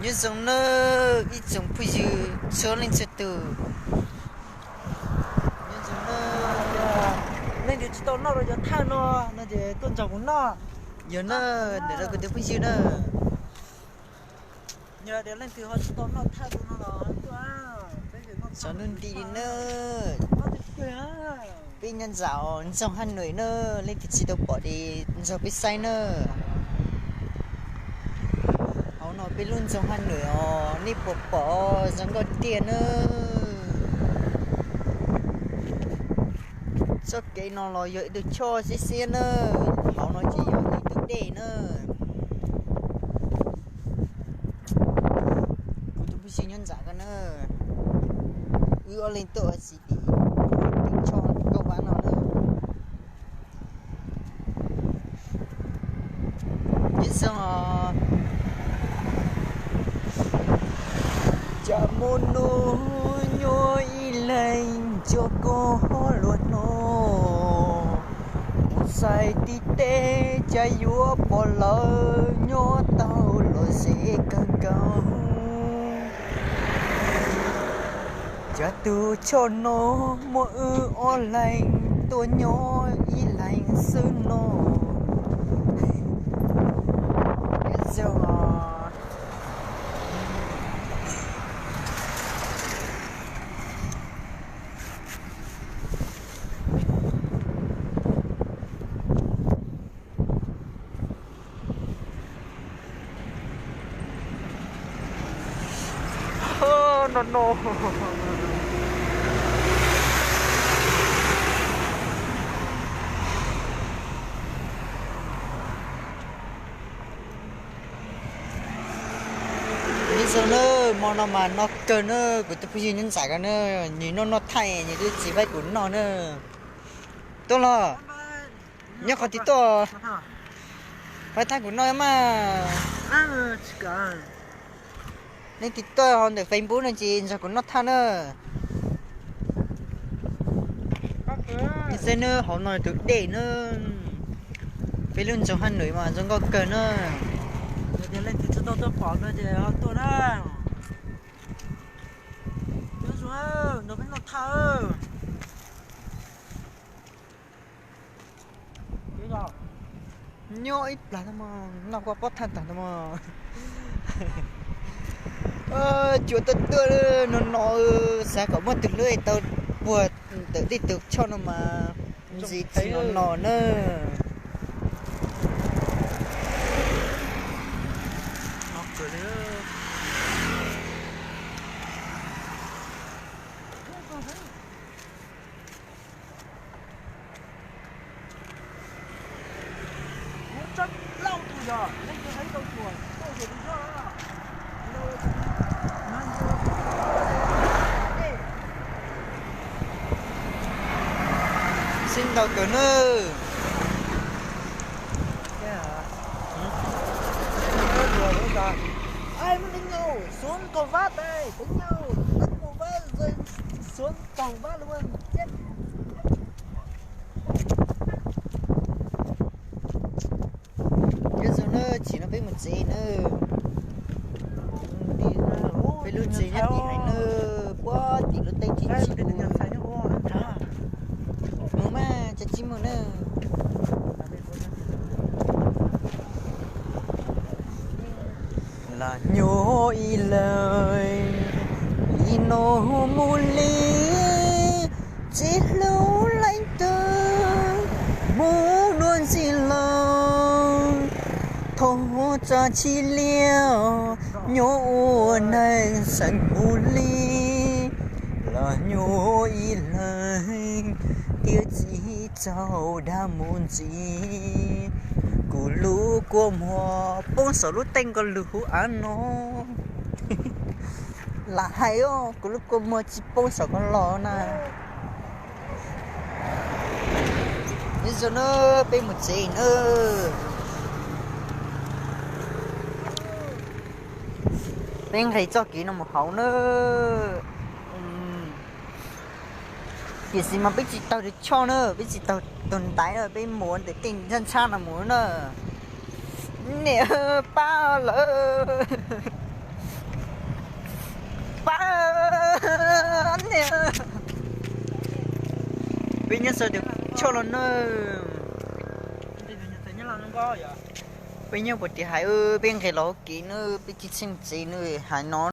Nyob zoo nawb ib tsoom phooj ywg txhua leej txhua tus. Nyob zoo nawb. Leej twg tsis tau noj rau cov thaj no no ces tuaj nrog kuv noj. Yog na, ntawm no kuv tus phooj ywg na. Yog tias leej twg ho tsis tau noj thaj no los tuaj, tsaus ntuj nti li na. Peb nyob nram ntxoog Haj Nuam na, leej twg tsis tau pom ces nrog peb saib na. Hauv no peb lub ntxoog Haj Nuam os, nej puas pom? Zoo nkauj tiag na. Txoj kev no los yog ib tug choj xiab xiab na. Hauv no ces yog ib tug dej na. Kuv tus phooj ywg nyob nram ko na. Wb ob leeg tuaj ua si tim tus choj nkauj vab no na. Nyob zoo os. Cas mus nug nyob ib leeg nco koj luag no. Kuv xaiv tib teb cas yuav pom lawv nyob tau los ze kawg nkaus. Cas tus choj no muaj wb ob leeg tuaj nyob ib leeg xwb no. No no. Nyob zoo na, hmo no mas no kawg na, kuv tus phooj ywg nyob nram ko na, nws noj noj thaij nws twb tsis faib kuv noj na. Tuaj los, nyob qhov twg tuaj? Faib thaij kuv noj mas. Leej twg tuaj hauv ntawm Facebook no ces nrog kuv noj thaj na. Xeb na, hauv no tus dej na. Peb lub ntxoog Haj Nuam mas zoo nkauj kawg na. Yog tias leej twg tsis tau tuaj pom no ces ho tuaj na. Nyob zoo, nrog peb noj thaj. Nyob ib plag no mas noj kua pob thaj tag no mas. Cua tuaj tuaj no no, xav kom muaj tus hlub es tau puag ntawm tej tus choj no mas ntxiv tsis no no na. Xib ntau kawg nawb. Ai, mv teev nyaum, xuav kaum vab tais, teev nyaum, teev kaum vab, xuav kaum vab lawm. Nyob zoo na, tsim no peb mus tsev na. Peb lub tsev nyob tim haiv na, puag tim lub teeb tim tsis mus mas, tsis mus na. Los nyob ib leeg li no mus li, tsis hlub leej twg mus dua ntxiv lawm. Thov tsa tsis liam nyob ua neeg xeem mus li, los nyob ib leeg thiaj tsis txaus dag mus ntxiv. Kuv lub kua muag poob saum lub teej ko lug huv av no. Lam hais os, kuv lub kua muag tsis poob saum ko los na. Nyob zoo na, peb mus tsev na. Peb nqis txoj kev no mus hauv na. Tiam sis mas peb tsis taug tus choj na, peb tsis taug tus ntaiv na, peb mus ntawm tej ntshab ntshab no mus na. Niam pab lawm. Peb nyob sab tus choj los na. Peb nyob puag tim hais, peb nqes los hauv kev na, peb tsis txheej tsev na, hais no.